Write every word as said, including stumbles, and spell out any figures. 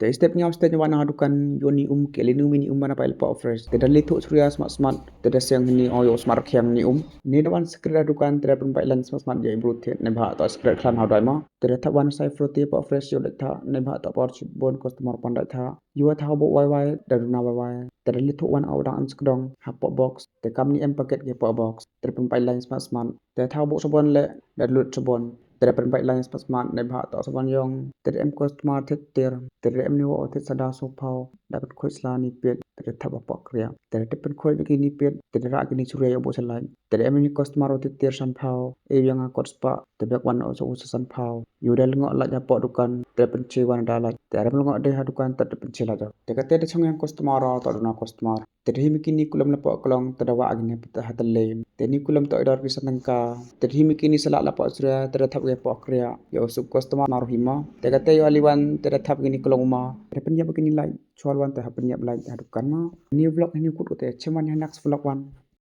Te step ñiaw step ñiaw wan ha dukan, ïoh ni um, ki leh ni um, ni um ban pait lypa fresh. Te da leit thoh churiya smat smat, te da seng ni o ïoh smat rkhiang ni um. Ni da wan skret ha dukan, te da pynpait line smat smat ïa i bru thied, ne bha to skret khlaiñ ha dai ma. Te da thap wan sai fruity pa fresh ïoh dait tha, ne bha to por chibun customer pan dait tha. Ïoh tha bo wai wai, da duna wai wai. Te da leit thoh wan au dang an skdong, ha pop box. Te kam ni em packet ki pop box. Te da pynpait line smat smat. Te tha bo sabon le, da lut sabon. Te da pynpait line smat smat, ne bha to sabon ïong. Te da em customer thied tir. Te da em ni wa thied sada so phaw. Da pynkhuid sla ni pit. Te da thap ba pok kriak. Te da pynkhuid ki ni pit. Te da rak ki ni churiya ïa bo salai. Te da em ni customer thied tir san phaw. E ïong a kot spa. Te bek wan o so san phaw. Ïoh da lngoh lait ha pok dukan. Te da pynchi wan da lait. Te da lngoh dei ha dukan te da pynchi lait. Te kate da chong ïa customer to duna customer. Te da hi ma kini kulom lypa klong, te da wah kini ha tele. Te ni kulom to idor ki san tyngka. Te da hi ma kini sala lypa churiya, te da thap ki pok kriak. Ïa u suk customer na ruh hi ma. Te kate ïa liwan, te da thap kini klong ma. Te da pynïap kini lait, chwal wan te ha pynïap lait ha dukan ma. Ni vlog ni kut kut te, chim wan ha next vlog wan.